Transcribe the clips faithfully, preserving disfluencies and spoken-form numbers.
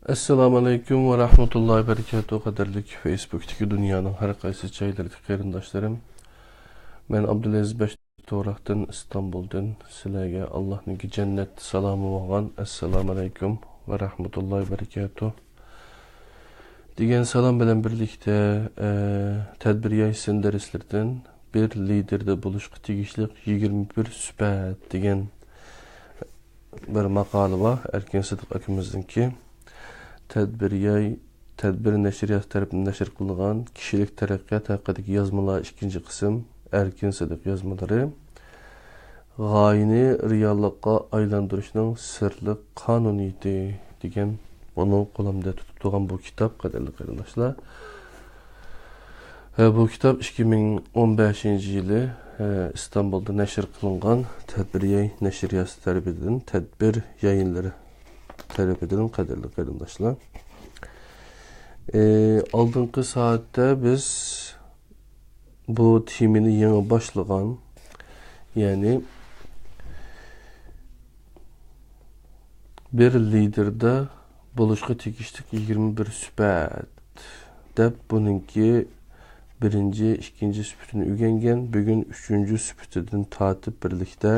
ئەسسالامۇ ئەلەيكۇم ۋە رەھمەتۇللاھى ۋە بەرىكاتۇھ، قەدىرلىك فېيسبۇكتىكى دۇنيانىڭ ھەر قايسى جايلىرىدىكى قېرىنداشلىرىم. مەن ئابدۇلئەزىز بەشتوراقتىن، ئىستانبۇلدىن سىلەرگە ئاللاھنىڭكى جەننەت سالامى بولغان ئەسسالامۇ ئەلەيكۇم ۋە رەھمەتۇللاھى ۋە بەرىكاتۇھ دېگەن سالام بىلەن بىرلىكتە، ئە، تەدبىر ياي سىن دەرسلىرىدىن بىر لىدېردا بولۇشقا تېگىشلىك يىگىرمە بىر سۈپەت دېگەن بىر ماقالە بار، ئەركىن سىدىق ئاكىمىزنىڭكى. تەدبىر ياي، تەدبىر نەشرىياتى تەرىپىدىن نەشر قىلىنغان كىشىلىك تەرەققىيات ھەققىدىكى يازمىلار، ئىككىنچى قىسىم، ئەركىن سىدىق يازمىلىرى. غايىنى رېئاللىققا ئايلاندۇرۇشنىڭ سىرلىق قانۇنىيىتى دېگەن ئۇنىڭ قولۇمدا تۇتۇپ تۇرغان بۇ كىتاب، قەدىرلىك قېرىنداشلار. ھە، بۇ كىتاب ئىككى مىڭ ئون بەشىنچى يىلى، ھە، ئىستانبۇلدا نەشر قىلىنغان تەدبىر ياي نەشرىياتى تەرىپىدىن، تەدبىر يايىنلىرى تەرىپىدىن، قەدىرلىك قېرىنداشلار. ئە، ئالدىنقى سائەتتە بىز بۇ تېمىنى يېڭى باشلىغان، يەنى بىر لىدېردا بولۇشقا تېگىشلىك يىگىرمە بىر سۈپەت دەپ، بۇنىڭكى بىرىنچى، ئىككىنچى سۈپىتىنى ئۆگەنگەن، بۈگۈن ئۈچىنچى سۈپىتىدىن تارتىپ بىرلىكتە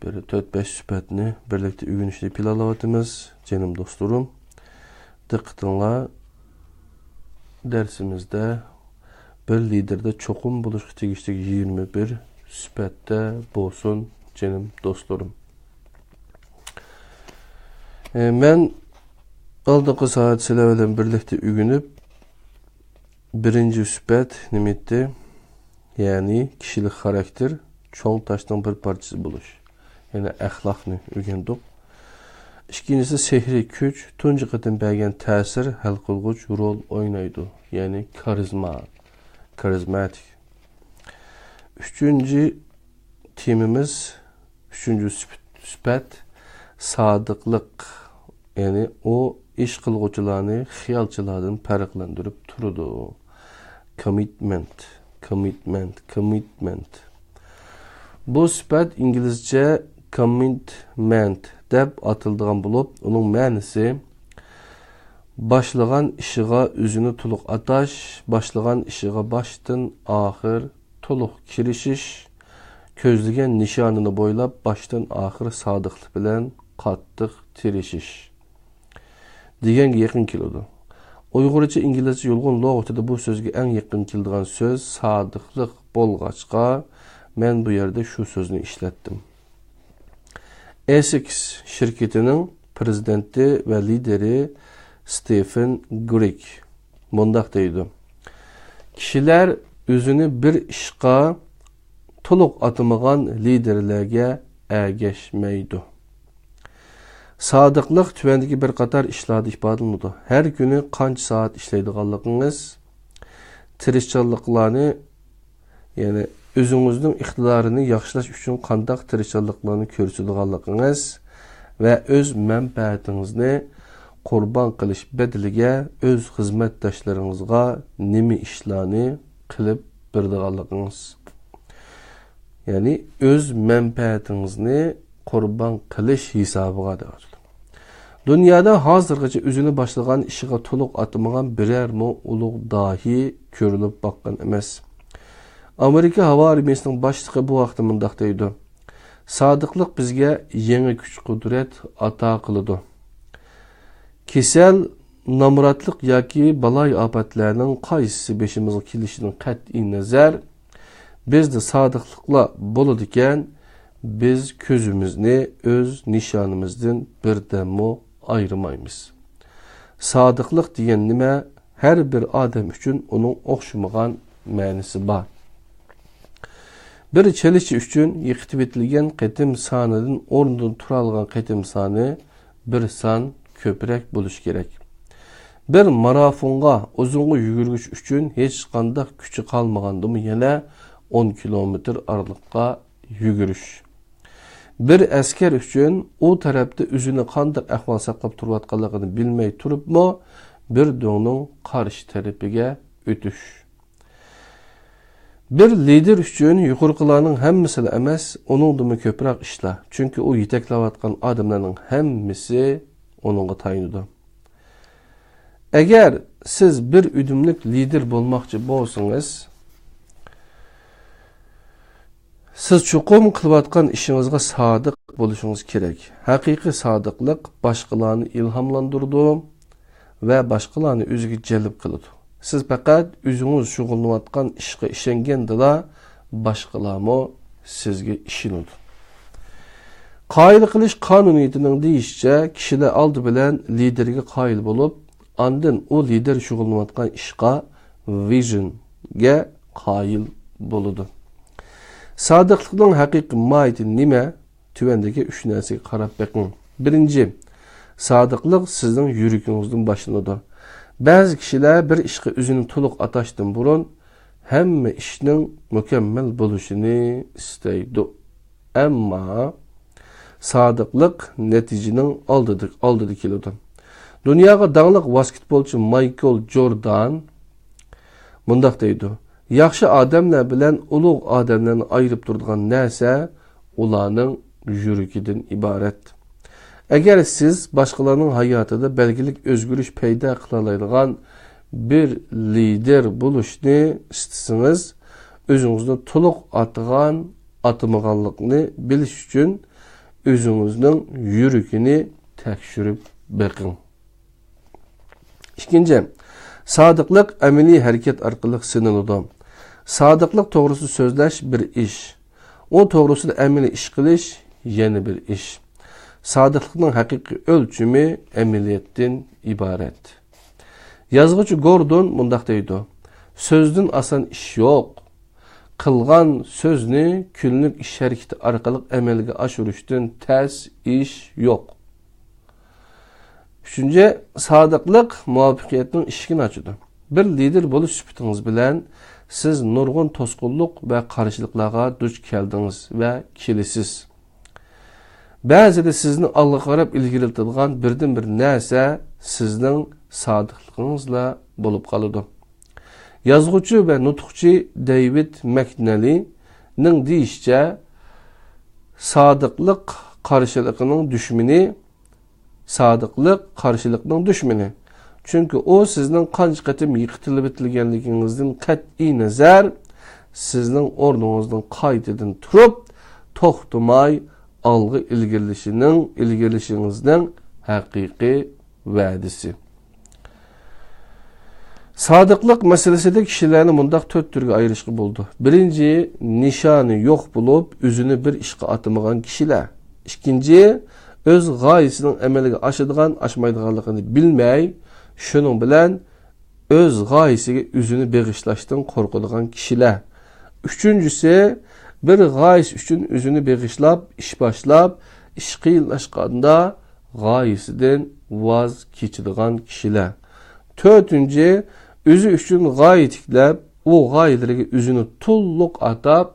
بىر تۆت، بەش سۈپەتنى بىرلىكتە ئۆگىنىشنى پىلانلاۋاتىمىز، جېنىم دوستلىرىم. دىققىتىڭلار دەرسىمىزدە بىر لىدېردا چوقۇم بولۇشقا تېگىشلىك يىگىرمە بىر سۈپەتتە بولسۇن، جېنىم دوستلىرىم. ئە، مەن ئالدىنقى سائەت سىلەر بىلەن بىرلىكتە ئۆگىنىپ، بىرىنچى سۈپەت نېمە ئىدى؟ يەنى كىشىلىك خاراكتېر، چوڭ تاشنىڭ بىر پارچىسى بولۇش. يەنى ئەخلاقنى ئۆگەندۇق. ئىككىنچىسى سېھرىي كۈچ، تۇنجى قېتىم بەرگەن تەسىر ھەل قىلغۇچ رول ئوينايدۇ. يەنى كارىزما، كارىزماتىك. ئۈچىنچى تېمىمىز، ئۈچىنچى سۈپەت، سۈپەت، سادىقلىق. يەنى ئۇ ئىش قىلغۇچىلارنى خىيالچىلاردىن پەرقلەندۈرۈپ تۇرىدۇ. كومىتمېنت، كومىتمېنت، كومىتمېنت. بۇ سۈپەت ئىنگلىزچە كومىتمېنت دەپ ئاتىلىدىغان بولۇپ، ئۇنىڭ مەنىسى باشلىغان ئىشىغا ئۆزىنى تولۇق ئاتاش، باشلىغان ئىشىغا باشتىن ئاخىر تولۇق كىرىشىش، كۆزلىگەن نىشانىنى بويلاپ باشتىن ئاخىر سادىقلىق بىلەن قاتتىق تىرىشىش دېگەنگە يېقىن كېلىدۇ. ئۇيغۇرچە، ئىنگلىزچە يۇلغۇن لۇغىتىدە بۇ سۆزگە ئەڭ يېقىن كېلىدىغان سۆز سادىقلىق بولغاچقا، مەن بۇ يەردە شۇ سۆزنى ئىشلەتتىم. ئېسىكس شىركىتىنىڭ پىرېزىدېنتى ۋە لىدېرى ستېفېن گرېك مۇنداق دەيدۇ: «كىشىلەر ئۆزىنى بىر ئىشقا تولۇق ئاتىمىغان لىدېرلەرگە ئەگەشمەيدۇ.» سادىقلىق تۆۋەندىكى بىر قاتار ئىشلاردا ئىپادىلىنىدۇ: ھەر كۈنى قانچە سائەت ئىشلەيدىغانلىقىڭىز، تىرىشچانلىقلارنى، يەنى ئۆزىڭىزنىڭ ئىقتىدارىنى ياخشىلاش ئۈچۈن قانداق تىرىشچانلىقلارنى كۆرسىتىدىغانلىقىڭىز ۋە ئۆز مەنپەئەتىڭىزنى قۇربان قىلىش بەدىلىگە ئۆز خىزمەتداشلىرىڭىزغا نېمە ئىشلارنى قىلىپ بېرىدىغانلىقىڭىز. يەنى ئۆز مەنپەئەتىڭىزنى قۇربان قىلىش ھېسابىغا دەۋاتىدۇ. دۇنيادا ھازىرغىچە ئۆزىنى باشلىغان ئىشىغا تولۇق ئاتىمىغان بىرەرمۇ ئۇلۇغ داھىي كۆرۈلۈپ باققان ئەمەس. ئامېرىكا ھاۋا ئارمىيىسىنىڭ باشلىقى بۇ ھەقتە مۇنداق دەيدۇ: «سادىقلىق بىزگە يېڭى كۈچ-قۇدرەت ئاتا قىلىدۇ. كېسەل، نامراتلىق ياكى بالايىئاپەتلەرنىڭ قايسىسى بېشىمىزغا كېلىشىدىن قەتئىينەزەر، بىزدە سادىقلىقلا بولىدىكەن، بىز كۆزىمىزنى ئۆز نىشانىمىزدىن بىردەممۇ ئايرىمايمىز.» سادىقلىق دېگەن نېمە؟ ھەر بىر ئادەم ئۈچۈن ئۇنىڭ ئوخشىمىغان مەنىسى بار. بىر چېلىشچى ئۈچۈن يىقىتىۋېتىلگەن قېتىم سانىدىن ئورنىدىن تۇرالىغان قېتىم سانى بىر سان كۆپرەك بولۇشى كېرەك. بىر مارافونغا ئۇزۇنغا يۈگۈرگۈچى ئۈچۈن ھېچقانداق كۈچى قالمىغاندىمۇ يەنە ئون كىلومېتىر ئارىلىققا يۈگۈرۈش. بىر ئەسكەر ئۈچۈن ئۇ تەرەپتە ئۆزىنى قانداق ئەھۋال ساقلاپ تۇرۇۋاتقانلىقىنى بىلمەي تۇرۇپمۇ، بىر دۆڭنىڭ قارشى تەرىپىگە ئۆتۈش. بىر لىدېر ئۈچۈن يۇقىرىقىلارنىڭ ھەممىسىلا ئەمەس، ئۇنىڭدىنمۇ كۆپرەك ئىشلار. چۈنكى ئۇ يېتەكلەۋاتقان ئادەملەرنىڭ ھەممىسى ئۇنىڭغا تايىنىدۇ. ئەگەر سىز بىر ئۈدۈملۈك لىدېر بولماقچى بولسىڭىز، سىز چوقۇم قىلىۋاتقان ئىشىڭىزغا سادىق بولۇشىڭىز كېرەك. ھەقىقىي سادىقلىق باشقىلارنى ئىلھاملاندۇرىدۇ ۋە باشقىلارنى ئۆزىگە جەلپ قىلىدۇ. سىز پەقەت ئۆزىڭىز شۇغۇللىنىۋاتقان ئىشقا ئىشەنگەندىلا، باشقىلارمۇ سىزگە ئىشىنىدۇ. قايىل قىلىش قانۇنىيىتىنىڭ دېيىشىچە، كىشىلەر ئالدى بىلەن لىدېرگە قايىل بولۇپ، ئاندىن ئۇ لىدېر شۇغۇللىنىۋاتقان ئىشقا، ۋىژنگە قايىل بولىدۇ. سادىقلىقنىڭ ھەقىقىي ماھىيىتى نېمە؟ تۆۋەندىكى ئۈچ نەرسىگە قاراپ بېقىڭ. بىرىنچى، سادىقلىق سىزنىڭ يۈرىكىڭىزدىن باشلىنىدۇ. بەزى كىشىلەر بىر ئىشقا ئۆزىنى تولۇق ئاتاشتىن بۇرۇن ھەممە ئىشنىڭ مۇكەممەل بولۇشىنى ئىستەيدۇ. ئەمما سادىقلىق نەتىجىنىڭ ئالدىدا، ئالدىدا كېلىدۇ. دۇنياغا داڭلىق ۋاسكېتبولچى مايكل جوردان مۇنداق دەيدۇ: «ياخشى ئادەملەر بىلەن ئۇلۇغ ئادەملەرنى ئايرىپ تۇرىدىغان نەرسە ئۇلارنىڭ يۈرىكىدىن ئىبارەت.» ئەگەر سىز باشقىلارنىڭ ھاياتىدا بەلگىلىك ئۆزگىرىش پەيدا قىلالايدىغان بىر لىدېر بولۇشنى ئىستىسىڭىز، ئۆزىڭىزنى تولۇق ئاتىغان، ئاتىمىغانلىقنى بىلىش ئۈچۈن ئۆزىڭىزنىڭ يۈرىكىنى تەكشۈرۈپ بېقىڭ. ئىككىنچى، سادىقلىق ئەمەلىي ھەرىكەت ئارقىلىق سىنىلىدۇ. سادىقلىق توغرىسىدا سۆزلەش بىر ئىش، ئۇ توغرىسىدا ئەمەلىي ئىش قىلىش يەنە بىر ئىش. سادىقلىقنىڭ ھەقىقىي ئۆلچىمى ئەمەلىيەتتىن ئىبارەت. يازغۇچى گوردون مۇنداق دەيدۇ: «سۆزدىن ئاسان ئىش يوق. قىلغان سۆزنى كۈنلۈك ئىش ھەرىكىتى ئارقىلىق ئەمەلگە ئاشۇرۇشتىن تەس ئىش يوق.» ئۈچىنچى، سادىقلىق مۇۋەپپەقىيەتنىڭ ئىشىكىنى ئاچىدۇ. بىر لىدېر بولۇش سۈپىتىڭىز بىلەن سىز نۇرغۇن توسقۇنلۇق ۋە قارشىلىقلارغا دۇچ كەلدىڭىز ۋە كېلىسىز. بەزىدە سىزنى ئالغا قاراپ ئىلگىرىلىتىدىغان بىردىنبىر نەرسە سىزنىڭ سادىقلىقىڭىزلا بولۇپ قالىدۇ. يازغۇچى ۋە نۇتۇقچى دېۋىد مەكنەلىنىڭ دېيىشىچە، سادىقلىق قارشىلىقىنىڭ دۈشمىنى، سادىقلىق قارشىلىقنىڭ دۈشمىنى. چۈنكى ئۇ سىزنىڭ قانچە قېتىم يىقىتىلىۋېتىلگەنلىكىڭىزدىن قەتئىينەزەر، سىزنىڭ ئورنىڭىزدىن قايتىدىن تۇرۇپ، توختىماي ئالغا ئىلگىرىلىشىنىڭ، ئىلگىرىلىشىڭىزنىڭ ھەقىقىي ۋەدىسى. سادىقلىق مەسىلىسىدە كىشىلەرنى مۇنداق تۆت تۈرگە ئايرىشقا بولىدۇ. بىرىنچى، نىشانى يوق بولۇپ، ئۆزىنى بىر ئىشقا ئاتىمىغان كىشىلەر. ئىككىنچى، ئۆز غايىسىنىڭ ئەمەلگە ئاشىدىغان، ئاشمايدىغانلىقىنى بىلمەي، شۇنىڭ بىلەن ئۆز غايىسىگە ئۆزىنى بېغىشلاشتىن قورقىدىغان كىشىلەر. ئۈچىنچىسى، بىر غايىسى ئۈچۈن ئۆزىنى بېغىشلاپ، ئىش باشلاپ، ئىش قىيىنلاشقاندا غايىسىدىن ۋاز كېچىدىغان كىشىلەر. تۆتىنچى، ئۆزى ئۈچۈن غايە تىكلەپ، ئۇ غايىلىرىگە ئۆزىنى تولۇق ئاتاپ،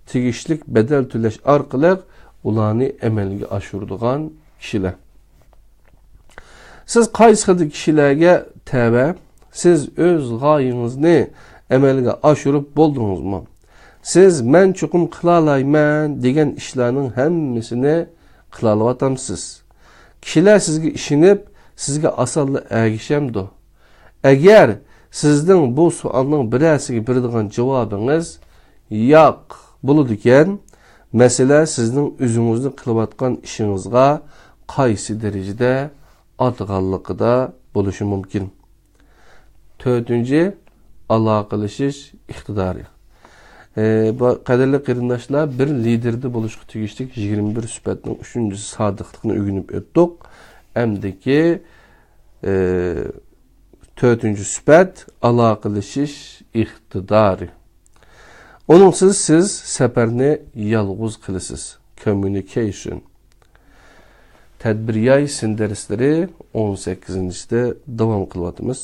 تېگىشلىك بەدەل تۆلەش ئارقىلىق ئۇلارنى ئەمەلگە ئاشۇرىدىغان كىشىلەر. سىز قايسى خىلدىكى كىشىلەرگە تەۋە؟ سىز ئۆز غايىڭىزنى ئەمەلگە ئاشۇرۇپ بولدىڭىزمۇ؟ سىز «مەن چوقۇم قىلالايمەن» دېگەن ئىشلارنىڭ ھەممىسىنى قىلالىۋاتامسىز؟ كىشىلەر سىزگە ئىشىنىپ، سىزگە ئاسانلا ئەگىشەمدۇ؟ ئەگەر سىزنىڭ بۇ سوئالنىڭ بىرەرسىگە بېرىدىغان جاۋابىڭىز «ياق» بولىدىكەن، مەسىلە سىزنىڭ ئۆزىڭىزنى قىلىۋاتقان ئىشىڭىزغا قايسى دەرىجىدە ئاتىغانلىقىدا بولۇشى مۇمكىن. تۆتىنچى، ئالاقىلىشىش ئىقتىدارى. ئە، بۇ، قەدىرلىك قېرىنداشلار، بىر لىدېردە بولۇشقا تېگىشلىك يىگىرمە بىر سۈپەتنىڭ ئۈچىنچىسى سادىقلىقنى ئۆگىنىپ ئۆتتۇق. ئەمدىكى، ئە، تۆتىنچى سۈپەت ئالاقىلىشىش ئىقتىدارى. ئۇنىڭسىز سىز سەپەرنى يالغۇز قىلىسىز. كوممۇنىكېيشن. تەدبىر ياي سىن دەرسلىرى ئون سەككىزىنچىسىدە داۋام قىلىۋاتىمىز.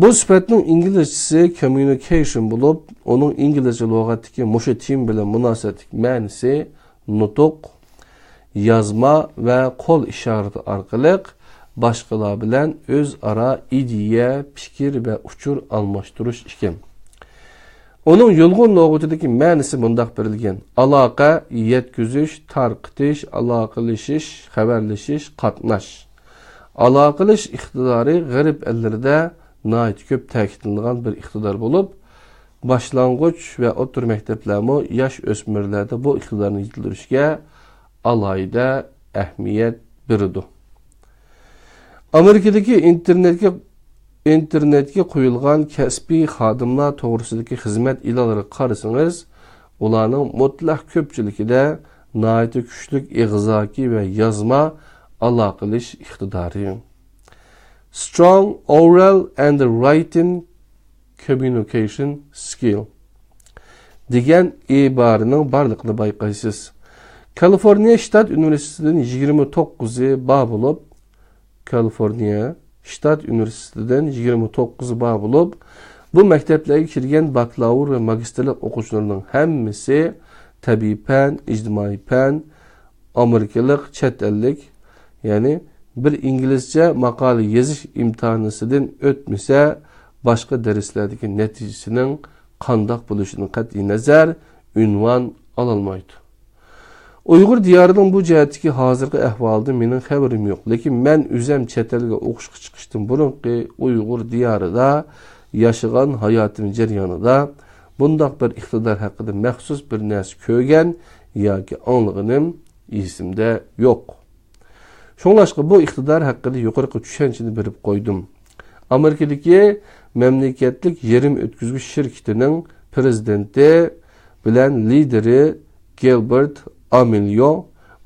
بۇ سۈپەتنىڭ ئىنگلىزچىسى كوممۇنىكېيشن بولۇپ، ئۇنىڭ ئىنگلىزچە لۇغەتتىكى مۇشۇ تېما بىلەن مۇناسىۋەتلىك مەنىسى نۇتۇق، يازما ۋە قول ئىشارىتى ئارقىلىق باشقىلار بىلەن ئۆزئارا ئىدىيە، پىكىر ۋە ئۇچۇر ئالماشتۇرۇش ئىكەن. ئۇنىڭ يۇلغۇن لۇغىتىدىكى مەنىسى مۇنداق بېرىلگەن: ئالاقە، يەتكۈزۈش، تارقىتىش، ئالاقىلىشىش، خەۋەرلىشىش، قاتناش. ئالاقىلىشىش ئىقتىدارى غەرب ئەللىرىدە ناھايىتى كۆپ تەكىتلىنىدىغان بىر ئىقتىدار بولۇپ، باشلانغۇچ ۋە ئوتتۇرا مەكتەپلەرمۇ ياش ئۆسمۈرلەردە بۇ ئىقتىدارنى يېتىلدۈرۈشكە ئالاھىدە ئەھمىيەت بېرىدۇ. ئامېرىكىدىكى ئىنتېرنېتكە، ئىنتېرنېتكە قويۇلغان كەسپىي خادىملار توغرىسىدىكى خىزمەت ئېلانلىرىغا قارىسىڭىز، ئۇلارنىڭ مۇتلەق كۆپچىلىكىدە ناھايىتى كۈچلۈك ئېغىزاكى ۋە يازما ئالاقىلىشىش ئىقتىدارى. Strong oral and written communication skill دېگەن ئىبارىنىڭ بارلىقىنى بايقايسىز. كالىفورنىيە شتات ئۇنىۋېرسىتېتىدىن يىگىرمە توققۇزى بار بولۇپ، كالىفورنىيە شتات ئۇنىۋېرسىتېتىدىن يىگىرمە توققۇزى بار بولۇپ، بۇ مەكتەپلەرگە كىرگەن باكلاۋۇر ۋە ماگىستىرلىق ئوقۇغۇچىلىرىنىڭ ھەممىسى تەبىئىي پەن، ئىجتىمائىي پەن، ئامېرىكىلىق، چەت ئەللىك، يەنى بىر ئىنگلىزچە ماقالە يېزىش ئىمتىھانىسىدىن ئۆتمىسە، باشقا دەرسلەردىكى نەتىجىسىنىڭ قانداق بولۇشىدىن قەتئىينەزەر، ئۇنۋان ئالالمايدۇ. ئۇيغۇر دىيارىنىڭ بۇ جەھەتتىكى ھازىرقى ئەھۋالىدىن مېنىڭ خەۋىرىم يوق، لېكىن مەن ئۆزۈم چەت ئەلگە ئوقۇشقا چىقىشتىن بۇرۇنقى ئۇيغۇر دىيارىدا ياشىغان ھاياتىم جەريانىدا بۇنداق بىر ئىقتىدار ھەققىدە مەخسۇس بىر نەرسە كۆرگەن ياكى ئاڭلىغىنىم ئېسىمدە يوق. شۇڭلاشقا بۇ ئىقتىدار ھەققىدە يۇقىرىقى چۈشەنچىنى بېرىپ قويدۇم. ئامېرىكىدىكى مەملىكەتلىك يېرىم ئۆتكۈزگۈچ شىركىتىنىڭ پىرېزىدېنتى بىلەن لىدىرى گىلبېرت ئامېليو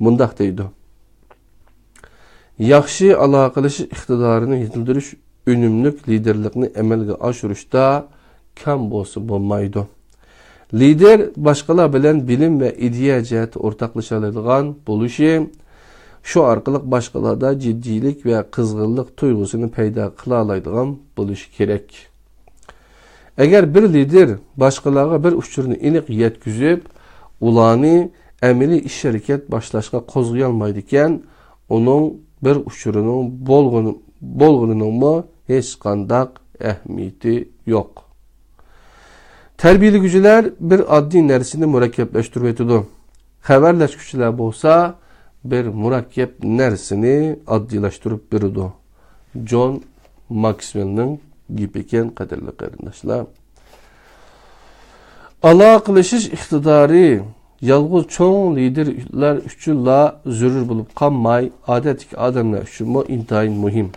مۇنداق دەيدۇ: ياخشى ئالاقىلىشىش ئىقتىدارىنى يېتىلدۈرۈش ئۈنۈملۈك لىدېرلىقنى ئەمەلگە ئاشۇرۇشتا كەم بولسا بولمايدۇ. لىدېر باشقىلار بىلەن بىلىم ۋە ئىدىيە جەھەتتە ئورتاقلىشالايدىغان بولۇشى، شۇ ئارقىلىق باشقىلاردا جىددىيلىك ۋە قىزغىنلىق تۇيغۇسىنى پەيدا قىلالايدىغان بولۇشى كېرەك. ئەگەر بىر لىدېر باشقىلارغا بىر ئۇچۇرنى ئېنىق يەتكۈزۈپ، ئۇلارنى ئەمەلىي ئىش-ھەرىكەت باشلاشقا قوزغىيالمايدىكەن، ئۇنىڭ بىر ئۇچۇرىنىڭ بولغىنى، بولغىنىنىڭمۇ ھېچقانداق ئەھمىيىتى يوق. تەربىيەلىگۈچىلەر بىر ئاددىي نەرسىنى مۇرەككەپلەشتۈرۈۋېتىدۇ. خەۋەرلەشكۈچىلەر بولسا بىر مۇرەككەپ نەرسىنى ئاددىيلاشتۇرۇپ بېرىدۇ. جون ماكسۋېلنىڭ گېپى ئىكەن، قەدىرلىك قېرىنداشلار. ئالاقىلىشىش ئىقتىدارى يالغۇز چوڭ لىدېرلار ئۈچۈنلا زۆرۈر بولۇپ قالماي، ئادەتتىكى ئادەملەر ئۈچۈنمۇ ئىنتايىن مۇھىم.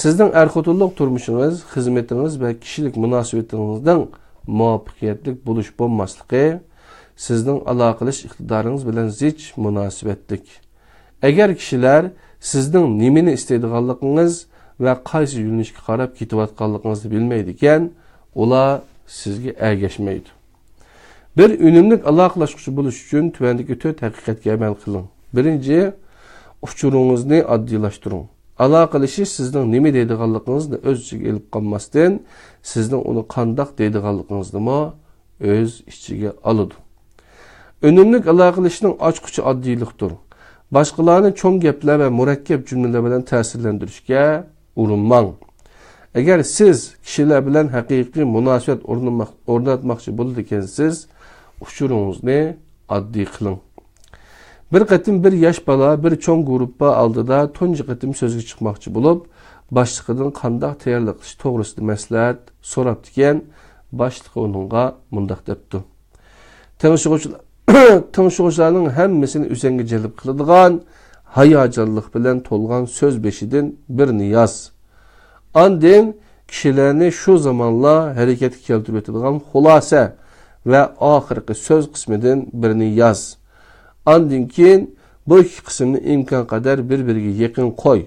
سىزنىڭ ئەر-خوتۇنلۇق تۇرمۇشىڭىز، خىزمىتىڭىز ۋە كىشىلىك مۇناسىۋىتىڭىزنىڭ مۇۋەپپەقىيەتلىك بولۇش بولماسلىقى سىزنىڭ ئالاقىلىشىش ئىقتىدارىڭىز بىلەن زىچ مۇناسىۋەتلىك. ئەگەر كىشىلەر سىزنىڭ نېمىنى ئىستەيدىغانلىقىڭىز ۋە قايسى يۆنىلىشكە قاراپ كېتىۋاتقانلىقىڭىزنى بىلمەيدىكەن، ئۇلار سىزگە ئەگەشمەيدۇ. بىر ئۈنۈملۈك ئالاقىلاشقۇچى بولۇش ئۈچۈن تۆۋەندىكى تۆت ھەقىقەتكە ئەمەل قىلىڭ. بىرىنچى، ئۇچۇرىڭىزنى ئاددىيلاشتۇرۇڭ. ئالاقىلىشىش سىزنىڭ نېمە دەيدىغانلىقىڭىزنى ئۆز ئىچىگە ئېلىپ قالماستىن، سىزنىڭ ئۇنى قانداق دەيدىغانلىقىڭىزنىمۇ ئۆز ئىچىگە ئالىدۇ. ئۈنۈملۈك ئالاقىلىشىشنىڭ ئاچقۇچى ئاددىيلىقتۇر. باشقىلارنى چوڭ گەپلەر ۋە مۇرەككەپ جۈملىلەر بىلەن تەسىرلەندۈرۈشكە ئۇرۇنماڭ. ئەگەر سىز كىشىلەر بىلەن ھەقىقىي مۇناسىۋەت ئورنىماق-، ئورناتماقچى بولىدىكەنسىز، ئۇچۇرىڭىزنى ئاددىي قىلىڭ. بىر قېتىم بىر ياش بالا بىر چوڭ گۇرۇپپا ئالدىدا تۇنجى قېتىم سۆزگە چىقماقچى بولۇپ، باشلىقىدىن قانداق تەييارلىق قىلىش توغرىسىدا مەسلىھەت سوراپتىكەن، باشلىقى ئۇنىڭغا مۇنداق دەپتۇ: تىڭشىغۇچىلار، تىڭشىغۇچىلارنىڭ ھەممىسىنى ئۆزەڭگە جەلپ قىلىدىغان، ھاياجانلىق بىلەن تولغان سۆز بېشىدىن بىرنى ياز. ئاندىن كىشىلەرنى شۇ زامانلا ھەرىكەتكە كەلتۈرۈۋېتىدىغان خۇلاسە ۋە ئاخىرقى سۆز قىسمىدىن بىرنى ياز. ئاندىن كېيىن بۇ ئىككى قىسىمنى ئىمكانقەدەر بىر-بىرىگە يېقىن قوي.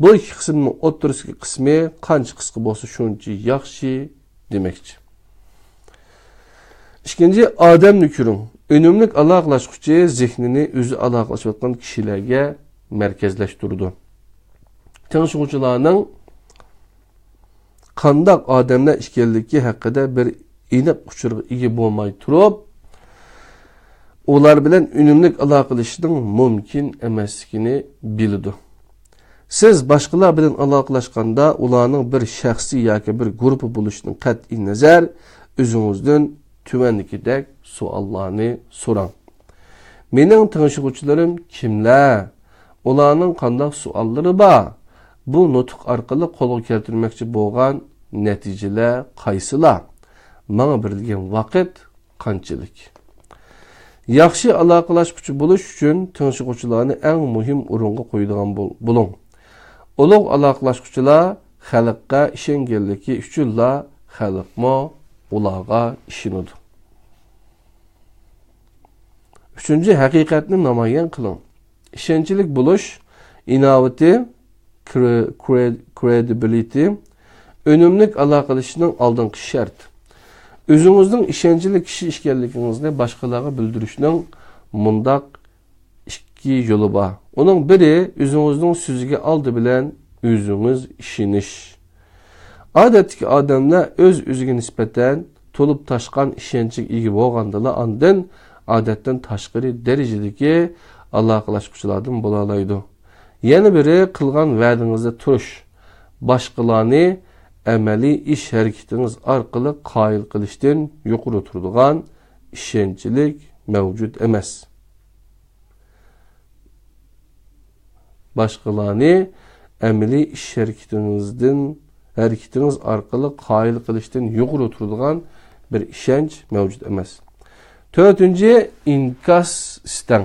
بۇ ئىككى قىسىمنىڭ ئوتتۇرىسىدىكى قىسمى قانچە قىسقا بولسا، شۇنچە ياخشى دېمەكچى. ئىككىنچى، ئادەمنى كۆرۈڭ. ئۈنۈملۈك ئالاقىلاشقۇچى زېھنىنى ئۆزى ئالاقىلىشىۋاتقان كىشىلەرگە مەركەزلەشتۈرىدۇ. تىڭشىغۇچىلارنىڭ قانداق ئادەملەر ئىكەنلىكى ھەققىدە بىر ئېنىق ئۇچۇرغا ئىگە بولماي تۇرۇپ، ئۇلار بىلەن ئۈنۈملۈك ئالاقىلىشىشنىڭ مۇمكىن ئەمەسلىكىنى بىلىدۇ. سىز باشقىلار بىلەن ئالاقىلەشكەندە، ئۇلارنىڭ بىر شەخسىي ياكى بىر گۇرۇپپا بولۇشىدىن قەتئىينەزەر، ئۆزىڭىزدىن تۆۋەندىكىدەك سوئاللارنى سوراڭ. مېنىڭ تىڭشىغۇچىلىرىم كىملەر؟ ئۇلارنىڭ قانداق سوئاللىرى بار؟ بۇ نۇتۇق ئارقىلىق قولغا كەلتۈرمەكچى بولغان نەتىجىلەر قايسىلار؟ ماڭا بېرىلگەن ۋاقىت قانچىلىك؟ ياخشى ئالاقىلاشقۇچى بولۇش ئۈچۈن تىڭشىغۇچىلارنى ئەڭ مۇھىم ئورۇنغا قويىدىغان بول-، بولۇڭ. ئۇلۇغ ئالاقىلاشقۇچىلار خەلققە ئىشەنگەنلىكى ئۈچۈنلا خەلقمۇ ئۇلارغا ئىشىنىدۇ. ئۈچىنچى، ھەقىقەتنى نامايان قىلىڭ. ئىشەنچلىك بولۇش، ئىناۋىتى، كرې-، كرې-، credibility، ئۈنۈملۈك ئالاقىلىشىشنىڭ ئالدىنقى شەرتى. ئۆزىڭىزنىڭ ئىشەنچلىك كىشى ئىكەنلىكىڭىزنى باشقىلارغا بىلدۈرۈشنىڭ مۇنداق ئىككى يولى بار. ئۇنىڭ بىرى، ئۆزىڭىزنىڭ سۆزىگە ئالدى بىلەن ئۆزىڭىز ئىشىنىش. ئادەتتىكى ئادەملەر ئۆز-ئۆزىگە نىسبەتەن تولۇپ تاشقان ئىشەنچكە ئىگە بولغاندىلا، ئاندىن ئادەتتىن تاشقىرى دەرىجىدىكى ئالاقىلاشقۇچىلاردىن بولالايدۇ. يەنە بىرى، قىلغان ۋەدىڭىزدە تۇرۇش. باشقىلارنى ئەمەلىي ئىش ھەرىكىتىڭىز ئارقىلىق قايىل قىلىشتىن يۇقىرى تۇرىدىغان ئىشەنچلىك مەۋجۇت ئەمەس. باشقىلارنى ئەمەلىي ئىش ھەرىكىتىڭىزدىن، ھەرىكىتىڭىز ئارقىلىق قايىل قىلىشتىن يۇقىرى تۇرىدىغان بىر ئىشەنچ مەۋجۇت ئەمەس. تۆتىنچى، ئىنكاس ئىستەڭ.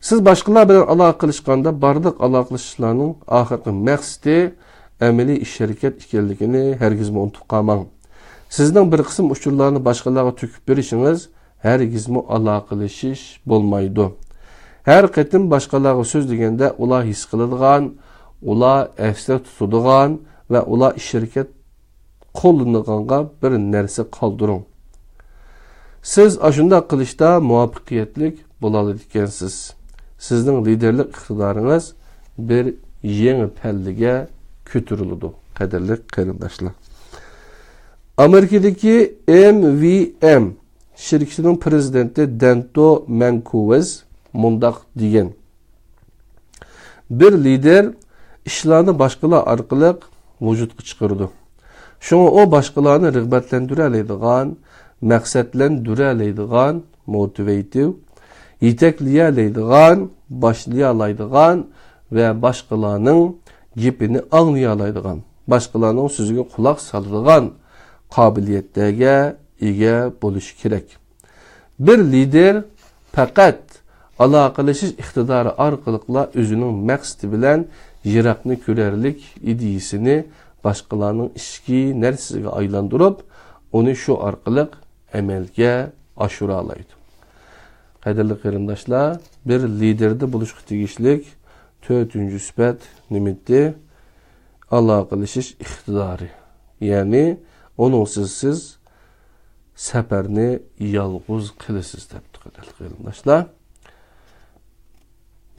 سىز باشقىلار بىلەن ئالاقە قىلىشقاندا، بارلىق ئالاقىلىشىشلارنىڭ ئاخىرقى مەقسىتى ئەمەلىي ئىش ھەرىكەت ئىكەنلىكىنى ھەرگىزمۇ ئۇنتۇپ قالماڭ. سىزنىڭ بىر قىسىم ئۇچۇرلارنى باشقىلارغا تۆكۈپ بېرىشىڭىز ھەرگىزمۇ ئالاقىلىشىش بولمايدۇ. ھەر قېتىم باشقىلارغا سۆزلىگەندە، ئۇلار ھېس قىلىدىغان، ئۇلار ئەستە تۇتىدىغان ۋە ئۇلار ئىش ھەرىكەت قوللىنىدىغانغا بىر نەرسە قالدۇرۇڭ. سىز ئاشۇنداق قىلىشتا مۇۋەپپەقىيەتلىك بولالايدىكەنسىز. سىزنىڭ لىدېرلىك ئىقتىدارىڭىز بىر يېڭى پەللىگە كۆتۈرۈلىدۇ، قەدىرلىك قېرىنداشلار. ئامېرىكىدىكى ئېم ۋى ئېم شىركىتىنىڭ پىرېزىدېنتى دەنتو مەنكوۋىز مۇنداق دېگەن: بىر لىدېر ئىشلارنى باشقىلار ئارقىلىق ۋۇجۇدقا چىقىرىدۇ. شۇڭا ئۇ باشقىلارنى رىغبەتلەندۈرەلەيدىغان، مەقسەتلەندۈرەلەيدىغان، موتىۋېيتىۋ، يېتەكلىيەلەيدىغان، باشلىيالايدىغان ۋە باشقىلارنىڭ گېپىنى ئاڭلىيالايدىغان، باشقىلارنىڭ سۆزىگە قۇلاق سالىدىغان قابىلىيەتلەرگە ئىگە بولۇشى كېرەك. بىر لىدېر پەقەت ئالاقىلىشىش ئىقتىدارى ئارقىلىقلا ئۆزىنىڭ مەقسىتى بىلەن يىراقنى كۆرەرلىك ئىدىيىسىنى باشقىلارنىڭ ئىچكى نەرسىسىگە ئايلاندۇرۇپ، ئۇنى شۇ ئارقىلىق ئەمەلگە ئاشۇرالايدۇ. قەدىرلىك قېرىنداشلار، بىر لىدېردە بولۇشقا تېگىشلىك تۆتىنچى سۈپەت نېمىتى؟ ئالاقىلىشىش ئىقتىدارى. يەنى ئۇنىڭسىز سىز سەپەرنى يالغۇز قىلىسىز دەپتۇ، قەدىرلىك قېرىنداشلار.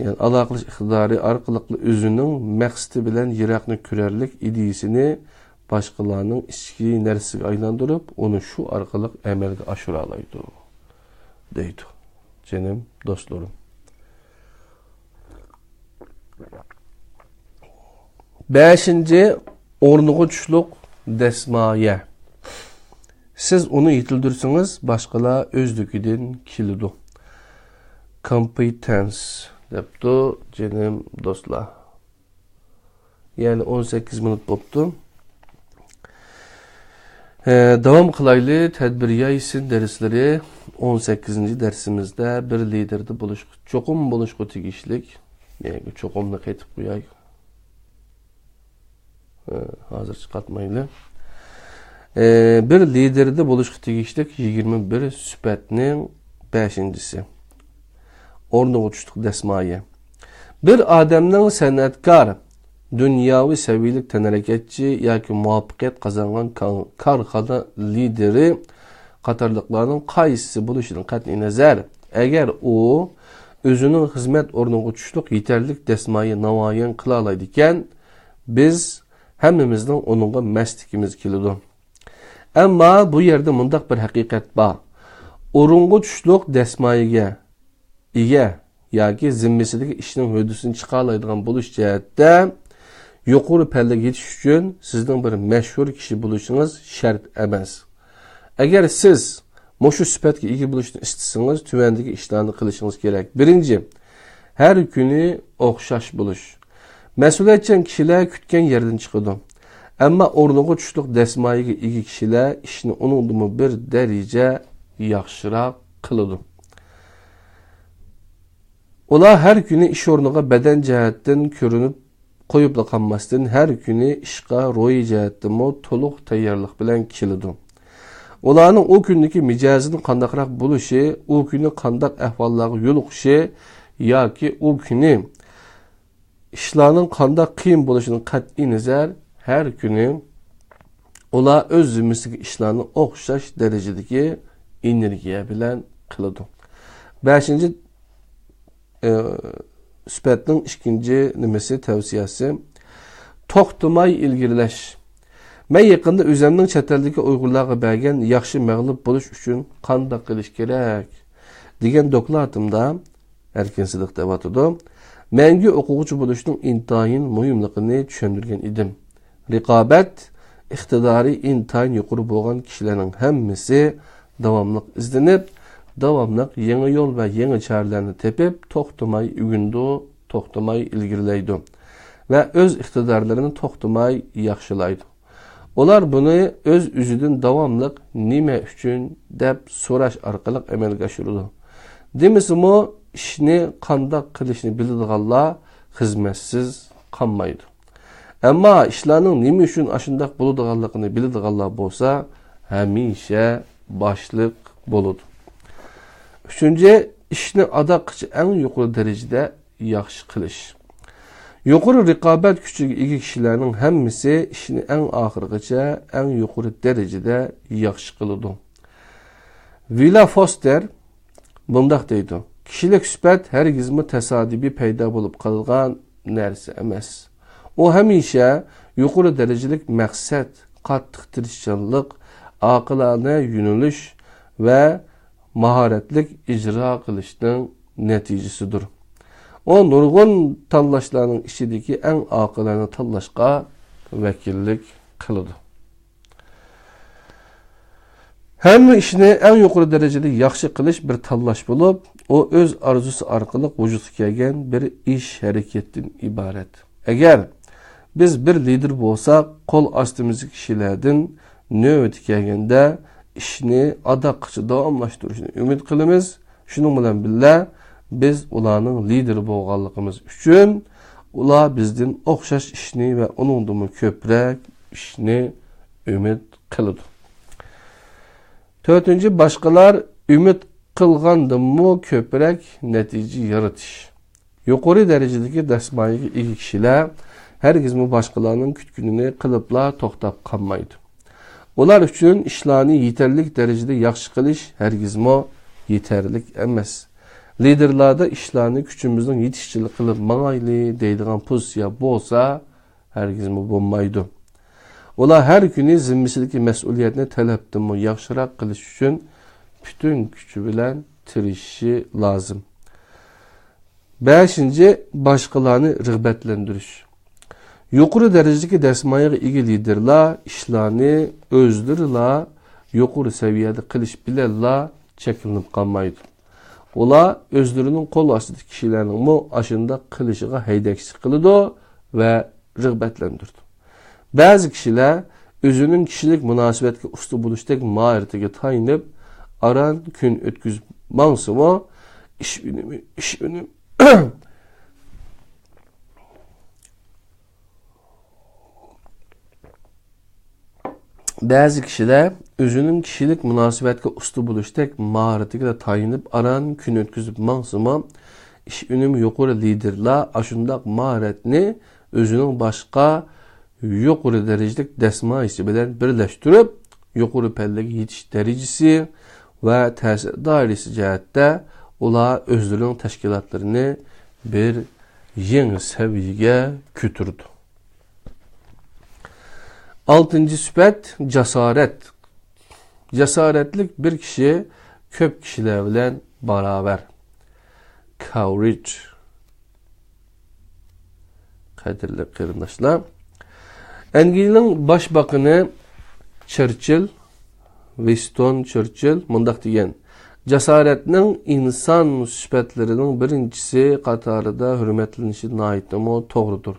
يەنى ئالاقىلىشىش ئىقتىدارى ئارقىلىقلا ئۆزىنىڭ مەقسىتى بىلەن يىراقنى كۆرەرلىك ئىدىيىسىنى باشقىلارنىڭ ئىچكى نەرسىسىگە ئايلاندۇرۇپ، ئۇنى شۇ ئارقىلىق ئەمەلگە ئاشۇرالايدۇ، دەيدۇ. جېنىم دوستلىرىم. بەشىنچى، ئورنىغا چۈشلۈق دەسمايە. سىز ئۇنى يېتىلدۈرسىڭىز، باشقىلار ئۆزلۈكىدىن كېلىدۇ. كومپېتەنس دەپتۇ، جېنىم دوستلار. يەنى ئون سەككىز مىنۇت بوپتۇ. ھە، داۋام قىلايلى. تەدبىر يايسىن دەرسلىرى. ئون سەككىزىنچى دەرسىمىزدە بىر لىدېردە بولۇشقا، چوقۇم بولۇشقا تېگىشلىك. يەنى چوقۇمنى قېتىپ قوياي. ھە، ھازىرچە قاتمايلى. ھە، بىر لىدېردە بولۇشقا تېگىشلىك يىگىرمە بىر سۈپەتنىڭ بەشىنچىسى. ئورنىغا چۈشلۈك دەسمايە. بىر ئادەمنىڭ سەنئەتكار، دۇنياۋى سەۋىيەلىك تەنھەرىكەتچى ياكى مۇۋەپپەقىيەت قازانغان كا-، كارخانا لىدېرى قاتارلىقلارنىڭ قايسىسى بولۇشىدىن قەتئىينەزەر، ئەگەر ئۇ ئۆزىنىڭ خىزمەت ئورنىغا چۈشلۈك يېتەرلىك دەسمايە نامايان قىلالايدىكەن، بىز ھەممىمىزنىڭ ئۇنىڭغا مەستلىكىمىز كېلىدۇ. ئەمما بۇ يەردە مۇنداق بىر ھەقىقەت بار. ئورۇنغا چۈشلۈك دەسمايىگە ئىگە ياكى زىممىسىدىكى ئىشنىڭ ھۆددىسىنى چىقالايدىغان بولۇش جەھەتتە يۇقىرى پەللىگە يېتىش ئۈچۈن سىزنىڭ بىر مەشھۇر كىشى بولۇشىڭىز شەرت ئەمەس. ئەگەر سىز مۇشۇ سۈپەتكە ئىگە بولۇشنى ئىستىسىڭىز، تۆۋەندىكى ئىشلارنى قىلىشىڭىز كېرەك. بىرىنچى، ھەر كۈنى ئوخشاش بولۇش. مەسئۇلىيەتچان كىشىلەر كۈتكەن يەردىن چىقىدۇ. ئەمما ئورنىغا چۈشلۈك دەسمايىگە ئىگە كىشىلەر ئىشنى ئۇنىڭدىنمۇ بىر دەرىجە ياخشىراق قىلىدۇ. ئۇلار ھەر كۈنى ئىش ئورنىغا بەدەن جەھەتتىن كۆرۈنۈپ قويۇپلا قالماستىن، ھەر كۈنى ئىشقا روھىي جەھەتتىنمۇ تولۇق تەييارلىق بىلەن كېلىدۇ. ئۇلارنىڭ ئۇ كۈندىكى مىجەزىنىڭ قانداقراق بولۇشى، ئۇ كۈنى قانداق ئەھۋاللارغا يولۇقۇشى ياكى ئۇ كۈنى ئىشلارنىڭ قانداق قىيىن بولۇشىدىن قەتئىينەزەر، ھەر كۈنى ئۇلار ئۆز زىممىسىدىكى ئىشلارنى ئوخشاش دەرىجىدىكى ئېنېرگىيە بىلەن قىلىدۇ. بەشىنچى، ئى، سۈپەتنىڭ ئىككىنچى نېمىسى، تەۋسىيەسى، توختىماي ئىلگىرىلەش. مەن يېقىندا ئۆزەمنىڭ چەت ئەلدىكى ئۇيغۇرلارغا بەرگەن ياخشى مەغلۇپ بولۇش ئۈچۈن قانداق قىلىش كېرەك دېگەن دوكلاتىمدا، ئەركىن سىدىق دەۋاتىدۇ، مەڭگۈ ئوقۇغۇچى بولۇشنىڭ ئىنتايىن مۇھىملىقىنى چۈشەندۈرگەن ئىدىم. رىقابەت ئىقتىدارى ئىنتايىن يۇقىرى بولغان كىشىلەرنىڭ ھەممىسى داۋاملىق ئىزدىنىپ، داۋاملىق يېڭى يول ۋە يېڭى چارىلەرنى تېپىپ، توختىماي ئۆگىنىدۇ، توختىماي ئىلگىرىلەيدۇ ۋە ئۆز ئىقتىدارلىرىنى توختىماي ياخشىلايدۇ. ئۇلار بۇنى ئۆز-ئۆزىدىن داۋاملىق «نېمە ئۈچۈن؟» دەپ سوراش ئارقىلىق ئەمەلگە ئاشۇرىدۇ. دېمىسىمۇ، ئىشنى قانداق قىلىشنى بىلىدىغانلار خىزمەتسىز قالمايدۇ. ئەمما ئىشلارنىڭ نېمە ئۈچۈن ئاشۇنداق بولىدىغانلىقىنى بىلىدىغانلار بولسا، ھەمىشە باشلىق بولىدۇ. ئۈچىنچى، ئىشنى ئاداققىچە ئەڭ يۇقىرى دەرىجىدە ياخشى قىلىش. يۇقىرى رىقابەت كۈچىگە ئىگە كىشىلەرنىڭ ھەممىسى ئىشنى ئەڭ ئاخىرغىچە، ئەڭ يۇقىرى دەرىجىدە ياخشى قىلىدۇ. ۋىلا فوستېر مۇنداق دەيدۇ: «كىشىلىك سۈپەت ھەرگىزمۇ تاسادىپىي پەيدا بولۇپ قالىدىغان نەرسە ئەمەس. ئۇ ھەمىشە يۇقىرى دەرىجىلىك مەقسەت، قاتتىق تىرىشچانلىق، ئاقىلانە يۆنىلىش ۋە ماھارەتلىك ئىجرا قىلىشنىڭ نەتىجىسىدۇر. ئۇ نۇرغۇن تاللاشلارنىڭ ئىچىدىكى ئەڭ ئاقىلانە تاللاشقا ۋەكىللىك قىلىدۇ.» ھەممە ئىشنى ئەڭ يۇقىرى دەرىجىدە ياخشى قىلىش بىر تاللاش بولۇپ، ئۇ ئۆز ئارزۇسى ئارقىلىق ۋۇجۇدقا كەلگەن بىر ئىش ھەرىكەتتىن ئىبارەت. ئەگەر بىز بىر لىدېر بولساق، قول ئاستىمىزدىكى كىشىلەردىن نۆۋىتى كەلگەندە ئىشنى ئاداققىچە داۋاملاشتۇرۇشنى ئۈمىد قىلىمىز. شۇنىڭ بىلەن بىللە، بىز ئۇلارنىڭ لىدېرى بولغانلىقىمىز ئۈچۈن، ئۇلار بىزدىن ئوخشاش ئىشنى ۋە ئۇنىڭدىنمۇ كۆپرەك ئىشنى ئۈمىد قىلىدۇ. تۆتىنچى، باشقىلار ئۈمىد قىلغاندىنمۇ كۆپرەك نەتىجە يارىتىش. يۇقىرى دەرىجىدىكى دەسمايىگە ئىگە كىشىلەر ھەرگىزمۇ باشقىلارنىڭ كۈتكىنىنى قىلىپلا توختاپ قالمايدۇ. ئۇلار ئۈچۈن ئىشلارنى يېتەرلىك دەرىجىدە ياخشى قىلىش ھەرگىزمۇ يېتەرلىك ئەمەس. لىدېرلاردا ئىشلارنى كۈچىمىزنىڭ يېتىشىچىلىك قىلىپ ماڭايلى دەيدىغان پوزىتسىيە بولسا، ھەرگىزمۇ بولمايدۇ. ئۇلار ھەر كۈنى زىممىسىدىكى مەسئۇلىيەتنى تەلەپتىنمۇ ياخشىراق قىلىش ئۈچۈن پۈتۈن كۈچى بىلەن تىرىشىشى لازىم. بەشىنچى، باشقىلارنى رىغبەتلەندۈرۈش. يۇقىرى دەرىجىدىكى دەسمايىغا ئىگە لىدېرلار ئىشلارنى ئۆزلىرىلا يۇقىرى سەۋىيەدە قىلىش بىلەنلا چەكلىنىپ قالمايدۇ. ئۇلار ئۆزلىرىنىڭ قول ئاستىدىكى كىشىلەرنىڭمۇ ئاشۇنداق قىلىشىغا ھەيدەكچىلىك قىلىدۇ ۋە رىغبەتلەندۈرىدۇ. بەزى كىشىلەر ئۆزىنىڭ كىشىلىك مۇناسىۋەتكە ئۇستا بولۇشتەك ماھارىتىگە تايىنىپ، ئاران كۈن ئۆتكۈزۈپ ماڭسىمۇ، ئىش ئۈنۈمى، ئىش ئۈنۈم-، بەزى كىشىلەر ئۆزىنىڭ كىشىلىك مۇناسىۋەتكە ئۇستا بولۇشتەك ماھارىتىگە تايىنىپ، ئاران كۈن ئۆتكۈزۈپ ماڭسىمۇ، ئىش ئۈنۈمى يۇقىرى لىدېرلار ئاشۇنداق ماھارەتنى ئۆزىنىڭ باشقا يۇقىرى دەرىجىلىك دەسمايىسى بىلەن بىرلەشتۈرۈپ، يۇقىرى پەللىگە يېتىش دەرىجىسى ۋە تەسىر دائىرىسى جەھەتتە ئۇلار ئۆزلىرىنىڭ تەشكىلاتلىرىنى بىر يېڭى سەۋىيەگە كۆتۈرىدۇ. ئالتىنچى سۈپەت، جاسارەت. جاسارەتلىك بىر كىشى كۆپ كىشىلەر بىلەن باراۋەر. Courage. قەدىرلىك قېرىنداشلار، ئەنگلىيىنىڭ باش باقىنى چېرچىل، ۋىنستون چېرچىل مۇنداق دېگەن: «جاسارەتنىڭ ئىنسان سۈپەتلىرىنىڭ بىرىنچىسى قاتارىدا ھۆرمەتلىنىشى ناھايىتىمۇ توغرىدۇر.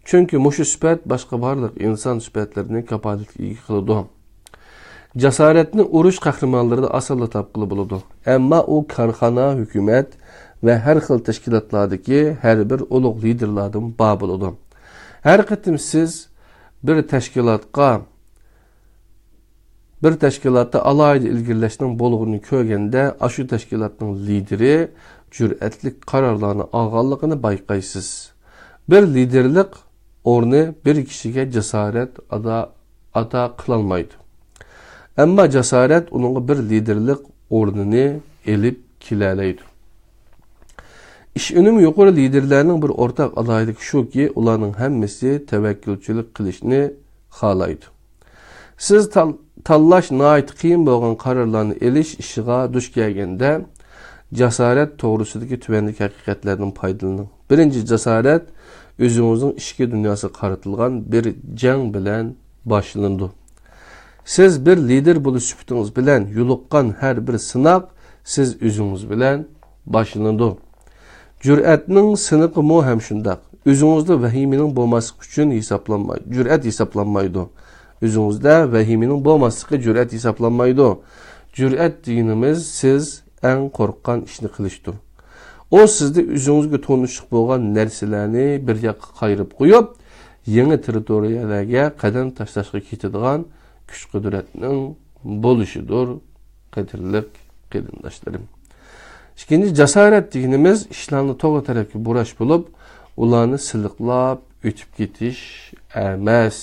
چۈنكى مۇشۇ سۈپەت باشقا بارلىق ئىنسان سۈپەتلىرىنى كاپالەتكە ئىگە قىلىدۇ. جاسارەتنى ئۇرۇش قەھرىمانلىرىدا ئاسانلا تاپقىلى بولىدۇ. ئەمما ئۇ كارخانا، ھۆكۈمەت ۋە ھەر خىل تەشكىلاتلاردىكى ھەر بىر ئۇلۇغ لىدېرلاردىن بار بولىدۇ. ھەر قېتىم سىز بىر تەشكىلاتقا، بىر تەشكىلاتتا ئالاھىدە ئىلگىرىلەشنىڭ بولغىنىنى كۆرگەندە، ئاشۇ تەشكىلاتنىڭ لىدېرى جۈرئەتلىك قارارلارنى ئالغانلىقىنى بايقايسىز. بىر لىدېرلىق ئورنى بىر كىشىگە جاسارەت ئادا-، ئاتا قىلالمايدۇ. ئەمما جاسارەت ئۇنىڭغا بىر لىدېرلىق ئورنىنى ئېلىپ كېلەلەيدۇ. ئىش ئۈنۈمى يۇقىرى لىدېرلەرنىڭ بىر ئورتاق ئالاھىدىلىكى شۇكى، ئۇلارنىڭ ھەممىسى تەۋەككۈلچىلىك قىلىشنى خالايدۇ. سىز تال-، تاللاش ناھايىتى قىيىن بولغان قارارلارنى ئېلىش ئىشىغا دۇچ كەلگەندە، جاسارەت توغرىسىدىكى تۆۋەندىكى ھەقىقەتلەردىن پايدىلىنىڭ. بىرىنچى، جاسارەت ئۆزىڭىزنىڭ ئىچكى دۇنياسىغا قارىتىلغان بىر جەڭ بىلەن باشلىنىدۇ. سىز بىر لىدېر بولۇش سۈپىتىڭىز بىلەن يولۇققان ھەر بىر سىناق سىز ئۆزىڭىز بىلەن باشلىنىدۇ. جۈرئەتنىڭ سىنىقىمۇ ھەم شۇنداق. ئۆزىڭىزدە ۋەھىمىنىڭ بولماسلىقى ئۈچۈن ھېسابلانماي-، جۈرئەت ھېسابلانمايدۇ. ئۆزىڭىزدە ۋەھىمىنىڭ بولماسلىقى جۈرئەت ھېسابلانمايدۇ. جۈرئەت دېگىنىمىز سىز ئەڭ قورققان ئىشنى قىلىشتۇر. ئۇ سىزدە ئۆزىڭىزگە تونۇشلۇق بولغان نەرسىلەرنى بىر ياققا قايرىپ قويۇپ، يېڭى تېررىتورىيەلەرگە قەدەم تاشلاشقا كېتىدىغان كۈچ-قۇدرەتنىڭ بولۇشىدۇر، قەدىرلىك قېرىنداشلىرىم. ئىككىنچى، جاسارەت دېگىنىمىز ئىشلارنى توغرا تەرەپكە بۇراش بولۇپ، ئۇلارنى سىلىقلاپ ئۆتۈپ كېتىش ئەمەس.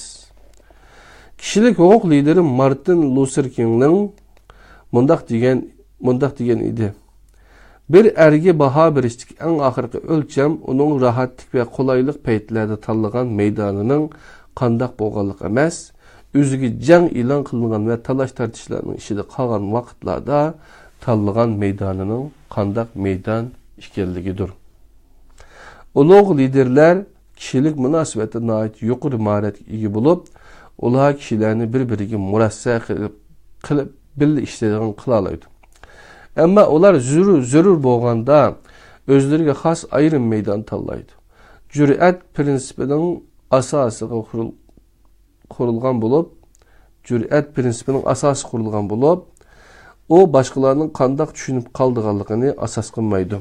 كىشىلىك ھوقۇق لىدىرى مارتىن لۇسېر كىڭنىڭ مۇنداق دېگەن، مۇنداق دېگەن ئىدى: «بىر ئەرگە باھا بېرىشتىكى ئەڭ ئاخىرقى ئۆلچەم ئۇنىڭ راھەتلىك ۋە قولايلىق پەيتلەردە تاللىغان مەيدانىنىڭ قانداق بولغانلىقى ئەمەس، ئۆزىگە جەڭ ئېلان قىلىنغان ۋە تالاش-تارتىشلارنىڭ ئىچىدە قالغان ۋاقىتلاردا تاللىغان مەيدانىنىڭ قانداق مەيدان ئىكەنلىكىدۇر.» ئۇلۇغ لىدېرلەر كىشىلىك مۇناسىۋەتتە ناھايىتى يۇقىرى ماھارەتكە ئىگە بولۇپ، ئۇلار كىشىلەرنى بىر-بىرىگە مۇرەسسە قىلىپ، قىلىپ بىللە ئىشلەيدىغان قىلالايدۇ. ئەمما ئۇلار زۆرۈر، زۆرۈر بولغاندا ئۆزلىرىگە خاس ئايرىم مەيدان تاللايدۇ. جۈرئەت پىرىنسىپىنىڭ ئاساسىغا قۇرۇل-، قۇرۇلغان بولۇپ، جۈرئەت پىرىنسىپىنىڭ ئاساسى قۇرۇلغان بولۇپ، ئۇ باشقىلارنىڭ قانداق چۈشىنىپ قالىدىغانلىقىنى ئاساس قىلمايدۇ.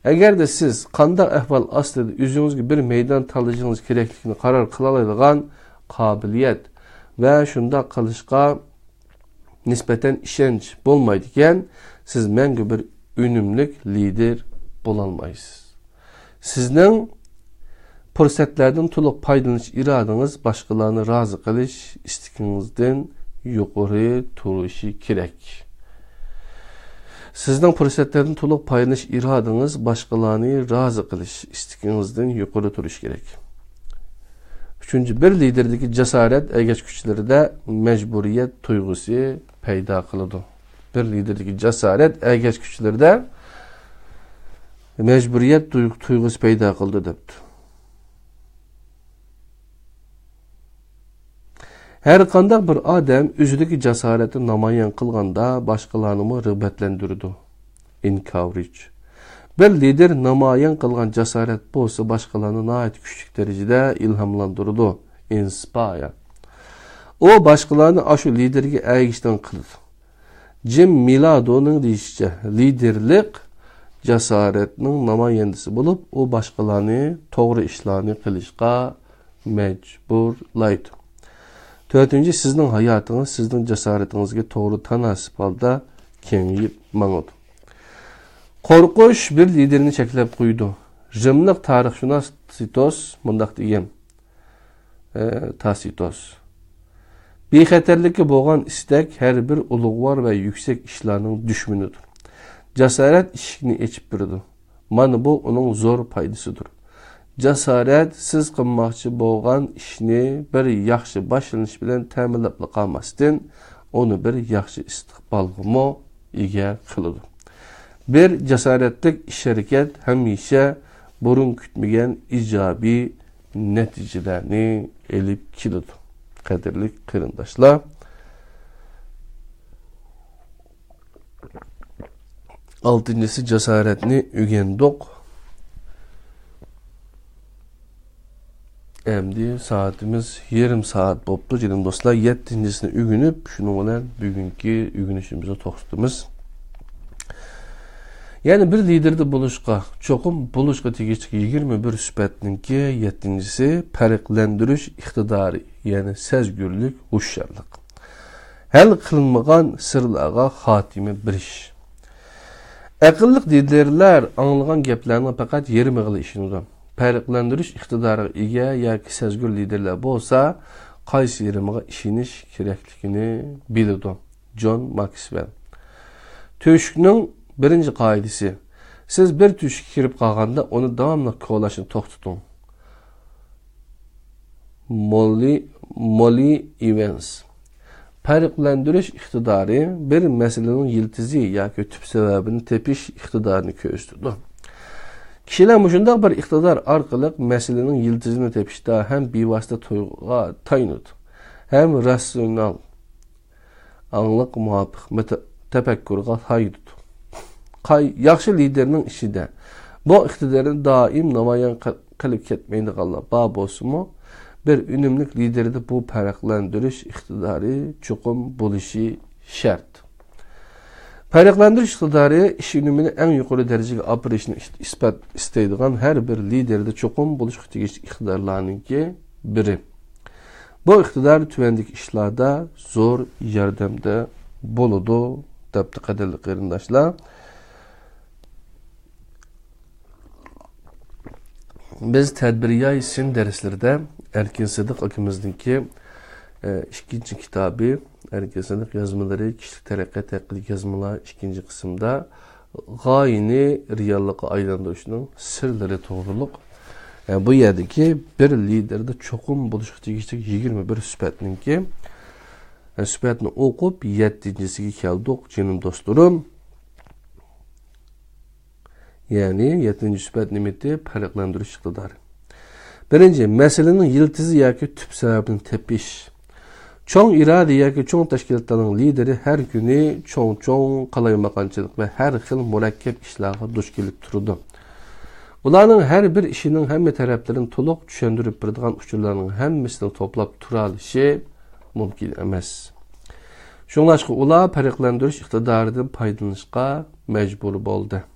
ئەگەردە سىز قانداق ئەھۋال ئاستىدا ئۆزىڭىزگە بىر مەيدان تاللىشىڭىز كېرەكلىكىنى قارار قىلالايدىغان قابىلىيەت ۋە شۇنداق قىلىشقا نىسبەتەن ئىشەنچ بولمايدىكەن، سىز مەڭگۈ بىر ئۈنۈملۈك لىدېر بولالمايسىز. سىزنىڭ پۇرسەتلەردىن تولۇق پايدىلىنىش ئىرادىڭىز باشقىلارنى رازى قىلىش ئىستىكىڭىزدىن يۇقىرى تۇرۇشى كېرەك. سىزنىڭ پۇرسەتلەردىن تولۇق پايدىلىنىش ئىرادىڭىز باشقىلارنى رازى قىلىش ئىستىكىڭىزدىن يۇقىرى تۇرۇشى كېرەك. ئۈچىنچى، بىر لىدېردىكى جاسارەت ئەگەشكۈچىلىرىدە مەجبۇرىيەت تۇيغۇسى پەيدا قىلىدۇ. بىر لىدېردىكى جاسارەت ئەگەشكۈچىلىرىدە مەجبۇرىيەت تۇيغۇ-، تۇيغۇسى پەيدا قىلىدۇ، دەپتۇ. ھەر قانداق بىر ئادەم ئۆزىدىكى جاسارەتنى نامايان قىلغاندا، باشقىلارنىمۇ رىغبەتلەندۈرىدۇ. Encourage. بىر لىدېر نامايان قىلغان جاسارەت بولسا، باشقىلارنى ناھايىتى كۈچلۈك دەرىجىدە ئىلھاملاندۇرىدۇ. Inspire. ئۇ باشقىلارنى ئاشۇ لىدېرگە ئەگىشىدىغان قىلىدۇ. جىم مىلادونىڭ دېيىشىچە، لىدېرلىق جاسارەتنىڭ نامايەندىسى بولۇپ، ئۇ باشقىلارنى توغرا ئىشلارنى قىلىشقا مەجبۇرلايدۇ. تۆتىنچى، سىزنىڭ ھاياتىڭىز سىزنىڭ جاسارىتىڭىزگە توغرا تاناسىپ ھالدا كېڭىيىپ ماڭىدۇ. قورقۇش بىر لىدېرنى چەكلەپ قويىدۇ. رىملىق تارىخشۇناس تاسىتوس مۇنداق دېگەن، ئە، تاسىتوس: «بىخەتەرلىككە بولغان ئىستەك ھەر بىر ئۇلۇغۋار ۋە يۈكسەك ئىشلارنىڭ دۈشمىنىدۇر. جاسارەت ئىشىكنى ئېچىپ بېرىدۇ. مانا بۇ ئۇنىڭ زور پايدىسىدۇر. جاسارەت سىز قىلماقچى بولغان ئىشنى بىر ياخشى باشلىنىش بىلەن تەمىنلەپلا قالماستىن، ئۇنى بىر ياخشى ئىستىقبالغىمۇ ئىگە قىلىدۇ. بىر جاسارەتلىك ئىش-ھەرىكەت ھەمىشە بۇرۇن كۈتمىگەن ئىجابىي نەتىجىلەرنى ئېلىپ كېلىدۇ.» قەدىرلىك قېرىنداشلار، ئالتىنچىسى، جاسارەتنى ئۆگەندۇق. ئەمدى سائىتىمىز يېرىم سائەت بوپتۇ، جېنىم دوستلار. يەتتىنچىسىنى ئۆگىنىپ، شۇنىڭ بىلەن بۈگۈنكى ئۆگىنىشىمىزنى توختىتىمىز. يەنى بىر لىدېردە بولۇشقا، چوقۇم بولۇشقا تېگىشلىك يىگىرمە بىر سۈپەتنىڭكى يەتتىنچىسى پەرقلەندۈرۈش ئىقتىدارى، يەنى سەزگۈرلۈك، ھوشيارلىق. ھەل قىلىنمىغان سىرلارغا خاتىمە بېرىش. ئەقىللىق لىدېرلار ئاڭلىغان گەپلەرنىڭ پەقەت يېرىمىغىلا ئىشىنىدۇ. پەرقلەندۈرۈش ئىقتىدارىغا ئىگە ياكى سەزگۈر لىدېرلار بولسا، قايسى يېرىمىغا ئىشىنىش كېرەكلىكىنى بىلىدۇ. جون ماكسۋېل. تۆشۈكنىڭ بىرىنچى قائىدىسى. سىز بىر تۆشۈككە كىرىپ قالغاندا، ئۇنى داۋاملىق كولاشنى توختىتىڭ. موللى، موللى ئېۋانس. پەرقلەندۈرۈش ئىقتىدارى بىر مەسىلىنىڭ يىلتىزى ياكى تۈپ سەۋەبىنى تېپىش ئىقتىدارىنى كۆرسىتىدۇ. كىشىلەر مۇشۇنداق بىر ئىقتىدار ئارقىلىق مەسىلىنىڭ يىلتىزىنى تېپىشتا ھەم بىۋاسىتە تۇيغۇغا تايىنىدۇ، ھەم راتسىيونال، ئاڭلىق مۇۋاپىق مۇت-، تەپەككۇرغا تايىنىدۇ. قاي-، ياخشى لىدېرنىڭ ئىچىدە بۇ ئىقتىدارنى دائىم نامايان قىل-، قىلىپ كەتمەيدىغانلار بار بولسىمۇ، بىر ئۈنۈملۈك لىدېردە بۇ پەرقلەندۈرۈش ئىقتىدارى چوقۇم بولۇشى شەرت. پەرقلەندۈرۈش ئىقتىدارى ئىش ئۈنۈمىنى ئەڭ يۇقىرى دەرىجىگە ئاپىرىشنى ئىس-، ئىسپات ئىستەيدىغان ھەر بىر لىدېردە چوقۇم بولۇشقا تېگىشلىك ئىقتىدارلارنىڭكى بىرى. بۇ ئىقتىدار تۆۋەندىكى ئىشلاردا زور ياردەمدە بولىدۇ، دەپتۇ قەدىرلىك قېرىنداشلار. بىز تەدبىرىياي سىن دەرسلىرىدە ئەركىن سىدىق ئاكىمىزنىڭكى، ئە، ئىككىنچى كىتابى، ئەركىن سىدىق يازمىلىرى، كىشىلىك تەرەققىيات ھەققىدىكى يازمىلار ئىككىنچى قىسىمدا غايىنى رېئاللىققا ئايلاندۇرۇشنىڭ سىرلىرى توغرۇلۇق، ئە، بۇ يەردىكى بىر لىدېردە چوقۇم بولۇشقا تېگىشلىك يىگىرمە بىر سۈپەتنىڭكى، ئە، سۈپەتنى ئوقۇپ، يەتتىنچىسىگە كەلدۇق، جېنىم دوستلىرىم. يەنى يەتتىنچى سۈپەت نېمىتى؟ پەرقلەندۈرۈش ئىقتىدارى. بىرىنچى، مەسىلىنىڭ يىلتىزى ياكى تۈپ سەۋەبىنى تېپىش. چوڭ ئىرادە ياكى چوڭ تەشكىلاتلارنىڭ لىدېرى ھەر كۈنى چوڭ-چوڭ قالايمىقانچىلىق ۋە ھەر خىل مۇرەككەپ ئىشلارغا دۇچ كېلىپ تۇرىدۇ. ئۇلارنىڭ ھەر بىر ئىشىنىڭ ھەممە تەرەپلىرىنى تولۇق چۈشەندۈرۈپ بېرىدىغان ئۇچۇرلارنىڭ ھەممىسىنى توپلاپ تۇرالىشى مۇمكىن ئەمەس. شۇڭلاشقا ئۇلار پەرقلەندۈرۈش ئىقتىدارىدىن پايدىلىنىشقا مەجبۇر بولدى.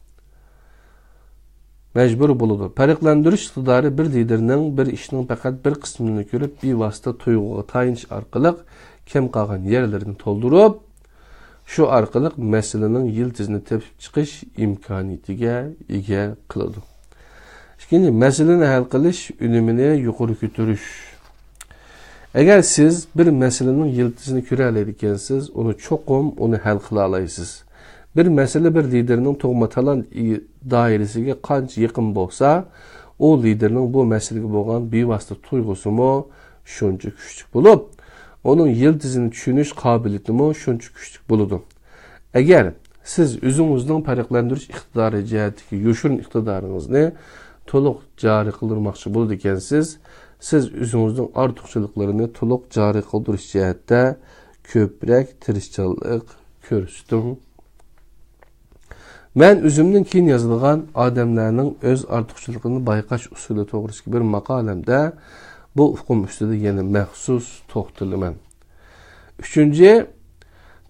مەجبۇر بولىدۇ. پەرقلەندۈرۈش ئىقتىدارى بىر لىدېرنىڭ بىر ئىشنىڭ پەقەت بىر قىسمىنى كۆرۈپ، بىۋاسىتە تۇيغۇغا تايىنىش ئارقىلىق كەم قالغان يەرلىرىنى تولدۇرۇپ، شۇ ئارقىلىق مەسىلىنىڭ يىلتىزىنى تېپىپ چىقىش ئىمكانىيىتىگە ئىگە قىلىدۇ. ئىككىنچى، مەسىلىنى ھەل قىلىش ئۈنۈمىنى يۇقىرى كۆتۈرۈش. ئەگەر سىز بىر مەسىلىنىڭ يىلتىزىنى كۆرەلەيدىكەنسىز، ئۇنى چوقۇم ئۇنى ھەل قىلالايسىز. بىر مەسىلە بىر لىدېرنىڭ تۇغما تالانت ئى-، دائىرىسىگە قانچە يېقىن بولسا، ئۇ لىدېرنىڭ بۇ مەسىلىگە بولغان بىۋاسىتە تۇيغۇسىمۇ شۇنچە كۈچلۈك بولۇپ، ئۇنىڭ يىلتىزىنى چۈشىنىش قابىلىيىتىمۇ شۇنچە كۈچلۈك بولىدۇ. ئەگەر سىز ئۆزىڭىزنىڭ پەرقلەندۈرۈش ئىقتىدارى جەھەتتىكى يوشۇرۇن ئىقتىدارىڭىزنى تولۇق جارى قىلدۇرماقچى بولىدىكەنسىز، سىز ئۆزىڭىزنىڭ ئارتۇقچىلىقلىرىنى تولۇق جارى قىلدۇرۇش جەھەتتە كۆپرەك تىرىشچانلىق كۆرسىتىڭ. مەن ئۆزۈمنىڭ كېيىن يازىدىغان ئادەملەرنىڭ ئۆز ئارتۇقچىلىقىنى بايقاش ئۇسۇلى توغرىسىدىكى بىر ماقالەمدە بۇ ئۇقۇم ئۈستىدە يەنە مەخسۇس توختىلىمەن. ئۈچىنچى،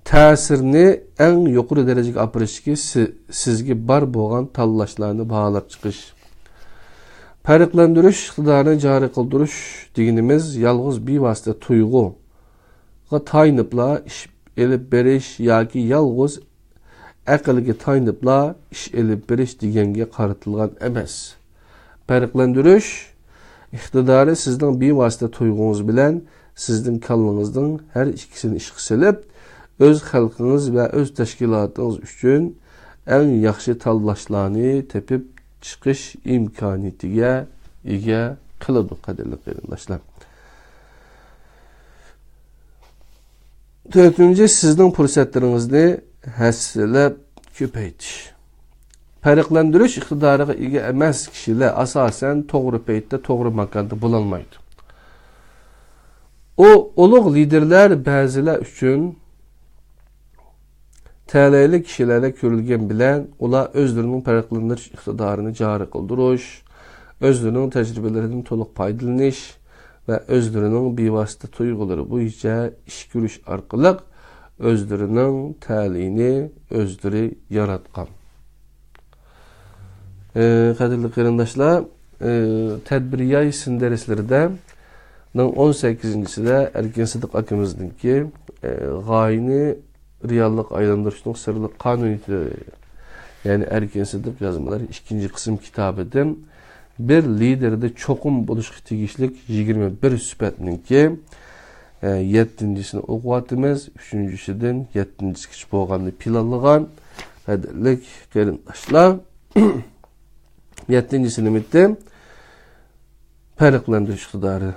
تەسىرنى ئەڭ يۇقىرى دەرىجىگە ئاپىرىشتىكى سى-، سىزگە بار بولغان تاللاشلارنى باھالاپ چىقىش. پەرقلەندۈرۈش ئىقتىدارىنى جارى قىلدۇرۇش دېگىنىمىز يالغۇز بىۋاسىتە تۇيغۇغا تايىنىپلا ئىش ئېلىپ بېرىش ياكى يالغۇز ئەقىلگە تايىنىپلا ئىش ئېلىپ بېرىش دېگەنگە قارىتىلغان ئەمەس. پەرقلەندۈرۈش ئىقتىدارى سىزنىڭ بىۋاسىتە تۇيغۇڭىز بىلەن سىزنىڭ كاللىڭىزنىڭ ھەر ئىككىسىنى ئىشقا سېلىپ، ئۆز خەلقىڭىز ۋە ئۆز تەشكىلاتىڭىز ئۈچۈن ئەڭ ياخشى تاللاشلارنى تېپىپ چىقىش ئىمكانىيىتىگە ئىگە قىلىدۇ، قەدىرلىك قېرىنداشلار. تۆتىنچى، سىزنىڭ پۇرسەتلىرىڭىزنى ھەسسىلەپ كۆپەيتىش. پەرقلەندۈرۈش ئىقتىدارىغا ئىگە ئەمەس كىشىلەر، ئاساسەن، توغرا پەيتتە، توغرا ماكاندا بولالمايدۇ. ئۇ ئۇلۇغ لىدېرلار بەزىلەر ئۈچۈن تەلەيلىك كىشىلەردەك كۆرۈلگەن بىلەن، ئۇلار ئۆزلىرىنىڭ پەرقلەندۈرۈش ئىقتىدارىنى جارى قىلدۇرۇش، ئۆزلىرىنىڭ تەجرىبىلىرىدىن تولۇق پايدىلىنىش، ۋە ئۆزلىرىنىڭ بىۋاسىتە تۇيغۇلىرى بويىچە ئىش كۆرۈش ئارقىلىق ئۆزلىرىنىڭ تەلىيىنى ئۆزلىرى ياراتقان. ئى، قەدىرلىك قېرىنداشلار، ئى، تەدبىر ياي سىن دەرسلىرىدە نىڭ ئون سەككىزىنچىسىدە ئەركىن سىدىق ئاكىمىزنىڭكى، ئى، غايىنى رېئاللىققا ئايلاندۇرۇشنىڭ سىرلىق قانۇنىيىتى، يەنى ئەركىن سىدىق يازمىلىرى ئىككىنچى قىسىم كىتابىدىن بىر لىدېردە چوقۇم بولۇشقا تېگىشلىك يىگىرمە بىر سۈپەتنىڭكى، ئە، يەتتىنچىسىنى ئوقۇۋاتىمىز. ئۈچىنچىسىدىن يەتتىنچىسىگىچە بولغاننى پىلانلىغان. قەدىرلىك قېرىنداشلار، يەتتىنچىسى نېمىتى؟ پەرقلەندۈرۈش ئىقتىدارى.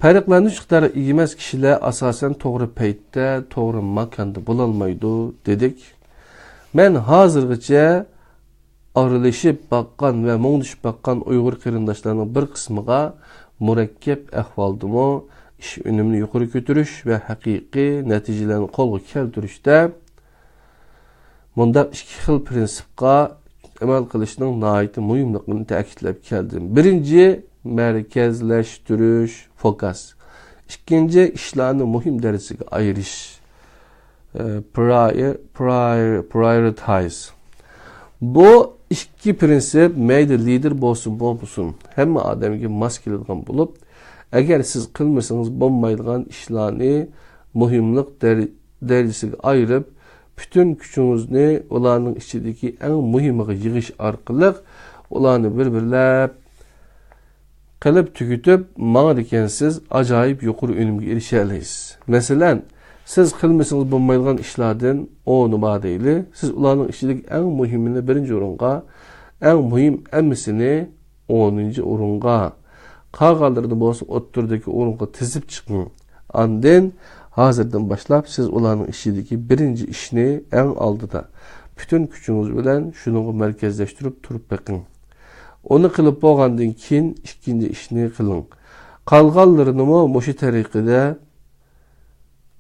پەرقلەندۈرۈش ئىقتىدارىغا ئىگە ئەمەس كىشىلەر ئاساسەن توغرا پەيتتە، توغرا ماكاندا بولالمايدۇ، دېدۇق. مەن ھازىرغىچە ئارىلىشىپ باققان ۋە مۇڭدىشىپ باققان ئۇيغۇر قېرىنداشلارنىڭ بىر قىسمىغا مۇرەككەپ ئەھۋالدىمۇ ئىش ئۈنۈمىنى يۇقىرى كۆتۈرۈش ۋە ھەقىقىي نەتىجىلەرنى قولغا كەلتۈرۈشتە مۇنداق ئىككى خىل پىرىنسىپقا ئەمەل قىلىشنىڭ ناھايىتى مۇھىملىقىنى تەكىتلەپ كەلدىم. بىرىنچى، مەركەزلەشتۈرۈش، فوكۇس. ئىككىنچى، ئىشلارنى مۇھىم دەرىجىگە ئايرىش، ئە، پرايور-، پرايور-، پرايورىتايز. بۇ ئىككى پىرىنسىپ مەيلى لىدېر بولسۇن، بولمىسۇن، ھەممە ئادەمگە ماس كېلىدىغان بولۇپ، ئەگەر سىز قىلمىسىڭىز بولمايدىغان ئىشلارنى مۇھىملىق دەر-، دەرىجىسىگە ئايرىپ، پۈتۈن كۈچىڭىزنى ئۇلارنىڭ ئىچىدىكى ئەڭ مۇھىمىغا يىغىش ئارقىلىق، ئۇلارنى بىر-بىرلەپ قىلىپ تۈگىتىپ ماڭىدىكەنسىز، ئاجايىپ يۇقىرى ئۈنۈمگە ئېرىشەلەيسىز. مەسىلەن، سىز قىلمىسىڭىز بولمايدىغان ئىشلاردىن ئونى بار دەيلى. سىز ئۇلارنىڭ ئىچىدىكى ئەڭ مۇھىمىنى بىرىنچى ئورۇنغا، ئەڭ مۇھىم ئەممىسىنى ئونىنچى ئورۇنغا، قالغانلىرىنى بولسا ئوتتۇرىدىكى ئورۇنغا تىزىپ چىقىڭ. ئاندىن ھازىردىن باشلاپ سىز ئۇلارنىڭ ئىچىدىكى بىرىنچى ئىشنى ئەڭ ئالدىدا، پۈتۈن كۈچىڭىز بىلەن شۇنىڭغا مەركەزلەشتۈرۈپ تۇرۇپ بېقىڭ. ئۇنى قىلىپ بولغاندىن كېيىن ئىككىنچى ئىشنى قىلىڭ. قالغانلىرىنىمۇ مۇشۇ تەرىقىدە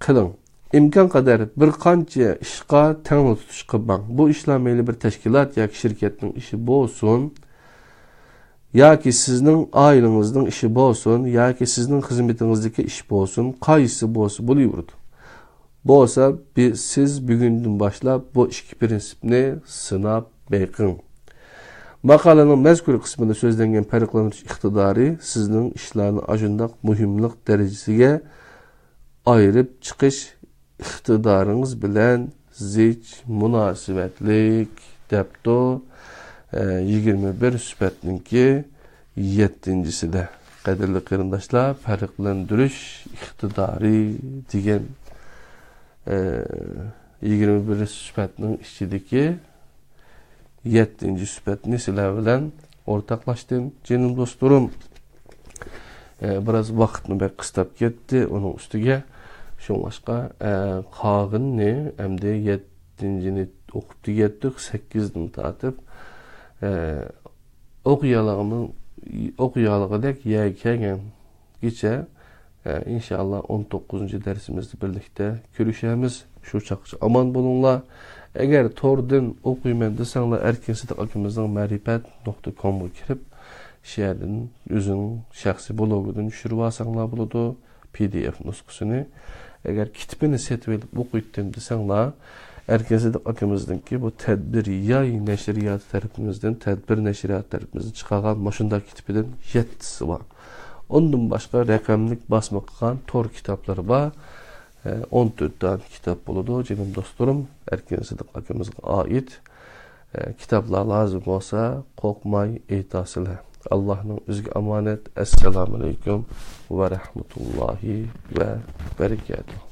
قىلىڭ. ئىمكان قەدەر بىر قانچە ئىشقا تەڭلا تۇتۇش قىلماڭ. بۇ ئىشلار مەيلى بىر تەشكىلات ياكى شىركەتنىڭ ئىشى بولسۇن، ياكى سىزنىڭ ئائىلىڭىزنىڭ ئىشى بولسۇن، ياكى سىزنىڭ خىزمىتىڭىزدىكى ئىش بولسۇن، قايسىسى بولسا بولۇۋېرىدۇ. بولسا، بى-، سىز بۈگۈندىن باشلاپ بۇ ئىككى پىرىنسىپنى سىناپ بېقىڭ. ماقالىنىڭ مەزكۇر قىسمىدا سۆزلەنگەن پەرقلەندۈرۈش ئىقتىدارى سىزنىڭ ئىشلارنى ئاشۇنداق مۇھىملىق دەرىجىسىگە ئايرىپ چىقىش ئىقتىدارىڭىز بىلەن زىچ مۇناسىۋەتلىك، دەپتۇ. ئە، يىگىرمە بىر سۈپەتنىڭكى يەتتىنچىسىدە. قەدىرلىك قېرىنداشلار، پەرقلەندۈرۈش ئىقتىدارى دېگەن، ئە، يىگىرمە بىر سۈپەتنىڭ ئىچىدىكى يەتتىنچى سۈپەتنى سىلەر بىلەن ئورتاقلاشتىم. جېنىم دوستلىرىم، ئە، بىراز ۋاقىتمۇ بەك قىستاپ كەتتى ئۇنىڭ ئۈستىگە. شۇڭلاشقا، ئە، قالغىنىنى ئەمدى يەتتىنچىنى ئوقۇپ تۈگەتتۇق، سەككىزدىن تارتىپ، ئە، ئوقۇيالىغىنىڭ-، ئوقۇيالىغۇدەك يەرگە كەلگەنگىچە، ئە، ئىنشائاللا، ئون توققۇزىنچى دەرسىمىزدە بىرلىكتە كۆرۈشەرمىز. شۇ چاغقىچە ئامان بولۇڭلار. ئەگەر توردىن ئوقۇيمەن دېسەڭلار، ئەركىن سىدىق ئاكىمىزنىڭ مەرىپەت نۇقتا كومغا كىرىپ، شۇ يەردىن ئۆزىنىڭ شەخسىي بلوگىدىن چۈشۈرۈۋالساڭلار بولىدۇ، پى دى ئېف نۇسخىسىنى. ئەگەر كىتابىنى سېتىۋېلىپ ئوقۇيتتىم دېسەڭلار، ئەركىن سىدىق ئاكىمىزنىڭكى بۇ تەدبىر ياي نەشرىياتى تەرىپىمىزدىن، تەدبىر نەشرىياتى تەرىپىمىزدىن چىقارغان مۇشۇنداق كىتابىدىن يەتتىسى بار. ئۇندىن باشقا رەقەملىك باسما قىلغان تور كىتابلىرى بار. ئە، ئون تۆت دانە كىتاب بولىدۇ، جېنىم دوستلىرىم، ئەركىن سىدىق ئاكىمىزغا ئائىت. ئە، كىتابلار لازىم بولسا، قورقماي ئېيتاسىلەر. ئاللاھنىڭ ئۆزىگە ئامانەت. ئەسسالامۇئەلەيكۇم ۋە رەھمەتۇللاھى ۋە بەرىكاتۇھ.